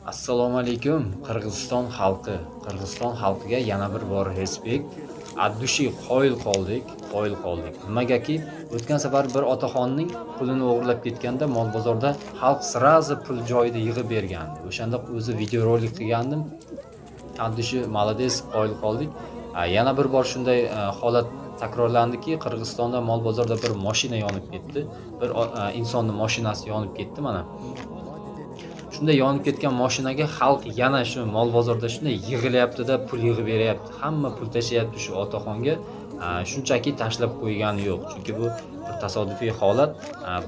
Assalomu alaykum, Qirg'iziston xalqi. Qirg'iziston xalqiga yana bir bor respekt. От души qoyil qoldik, qoyil qoldik. Nimagaki, o'tgan safar bir otaxonning pulini o'g'irlab ketganda mol bozorda xalq сразу pul joyida yig'ib bergandi. O'shanda o'zi videorolik qilgandim. От души молодец, qoyil qoldik. Yana bir bor shunday holat takrorlandiki, Qirg'izistonda mol bozorda bir mashina yonib ketdi. Bir insonning mashinasi yonib ketdi mana. Shunday yonib ketgan mashinaga xalq yana shu mol bozorda shunday yig'ilyapti-da, pul yig'ib beryapti. Hamma pul tashlayapti shu otaxonga. Shunchaki tashlab qo'ygani yo'q. Chunki bu bir tasodifiy holat,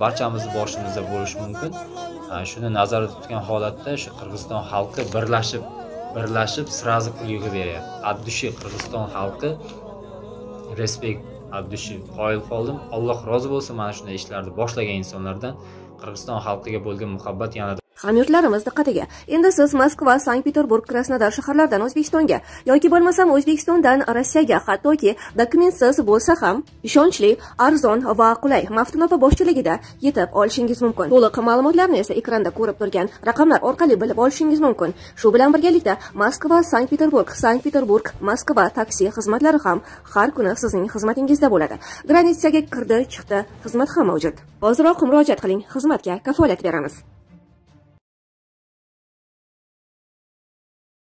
barchamiz boshimizda bo'lishi mumkin. Shuni nazarda tutgan holatda shu Qirg'iziston xalqi birlashib сразу pul yig'ib beryapti. От души Qirg'iziston xalqi respekt, от души qoyil qoldim. Alloh rozi bo'lsin mana shunday ishlarni boshlagan insonlardan. Qirg'iziston xalqiga bo'lgan muhabbat yanada. Hamyurtlarimiz diqqatiga. Endi siz Moskva, Sankt-Peterburg, Krasnodar shaharlaridan O'zbekistonga yoki bo'lmasam O'zbekistondan Rossiyaga, hattoki dokumentsiz bo'lsa ham ishonchli, arzon va qulay Maftun opa boshchiligida yetib olishingiz mumkin. To'liq ma'lumotlarni esa ekranda ko'rib turgan raqamlar orqali bilib olishingiz mumkin. Shu bilan birgalikda Moskva, Sankt-Peterburg, Sankt-Peterburg, Moskva taksi xizmatlari ham har kuni sizning xizmatingizda bo'ladi. Granitsaga kirdi, chiqdi xizmat ham mavjud. Hoziroq murojaat qiling, xizmatga kafolat beramiz.